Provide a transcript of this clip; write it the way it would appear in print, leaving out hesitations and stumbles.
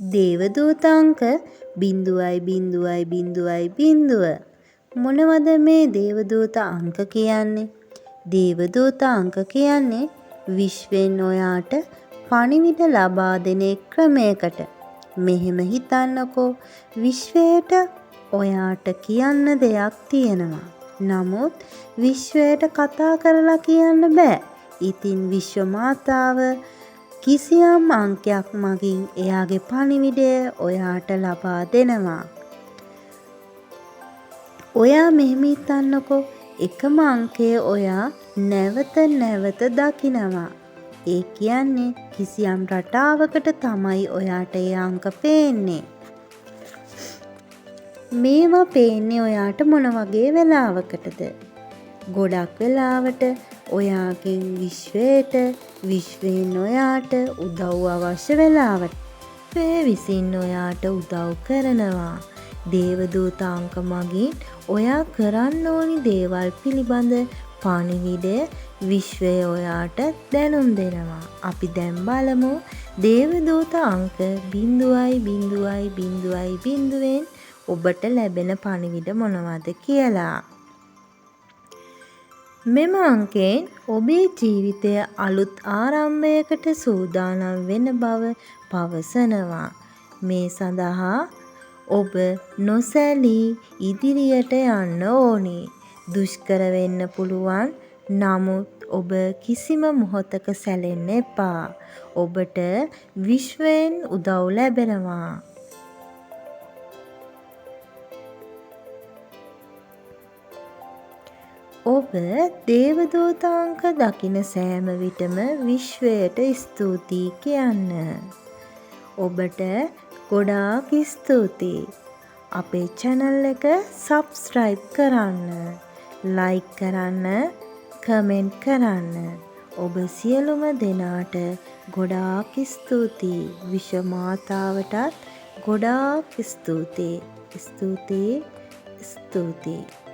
දේවදූත අංක 0 0 0 0. මොනවද මේ දේවදූත අංක කියන්නේ? දේවදූත අංක කියන්නේ විශ්වයෙන් ඔයාට පණිවිඩ ලබා දෙන එක් ක්‍රමයකට. මෙහෙම හිතන්නකෝ, විශ්වයට ඔයාට කියන්න දෙයක් තියෙනවා. නමුත් විශ්වයට කතා කරලා කියන්න බෑ. ඉතින් විශ්ව මාතාව කිසියම් අංකයක් මගින් එයාගේ පණිවිඩය ඔයාට ලබා දෙනවා. ඔයා මෙහෙම හිතන්නකෝ, එකම අංකය ඔයා නැවත නැවත දකිනවා. ඒ කියන්නේ කිසියම් රටාවකට තමයි ඔයාට ඒ අංක පේන්නේ. මේවා පේන්නේ ඔයාට මොන වගේ වෙලාවකටද? ගොඩක් වෙලාවට ඔයාගෙන් විශ්වයට, විශ්වයෙන් ඔයාට උදව් අවශ්‍ය වෙලාවට. විශ්වය විසින් ඔයාට උදව් කරනවා. දේවදූත අංක මගින් ඔයා කරන්න ඕනි දේවල් පිළිබඳ පණිවිඩය විශ්වය ඔයාට දැනුම් දෙනවා. අපි දැන් බලමු දේවදූත අංක 0 0 0 0න් ඔබට ලැබෙන පණිවිඩ මොනවද කියලා. මෙම අංකයෙන් ඔබේ ජීවිතය අලුත් ආරම්භයකට සූදානම් වෙන බව පවසනවා. මේ සඳහා ඔබ නොසැලී ඉදිරියට යන්න ඕනි. දුෂ්කර වෙන්න පුළුවන්. නමුත් ඔබ කිසිම මොහොතක සැලෙන්න එපා. ඔබට විශ්වයෙන් උදව් ලැබෙනවා. ඔබ දේවදූත අංක දකින සෑම විටම විශ්වයට ස්තුතියි කියන්න. ඔබට ගොඩාක් ස්තුතියි. අපේ චැනල් එක සබ්ස්ක්‍රයිබ් කරන්න, ලයික් කරන්න, කමෙන්ට් කරන්න. ඔබ සියලුම දෙනාට ගොඩාක් ස්තුතියි. විශ්ව මාතාවටත් ගොඩාක් ස්තුතියි. ස්තුතියි, ස්තුතියි.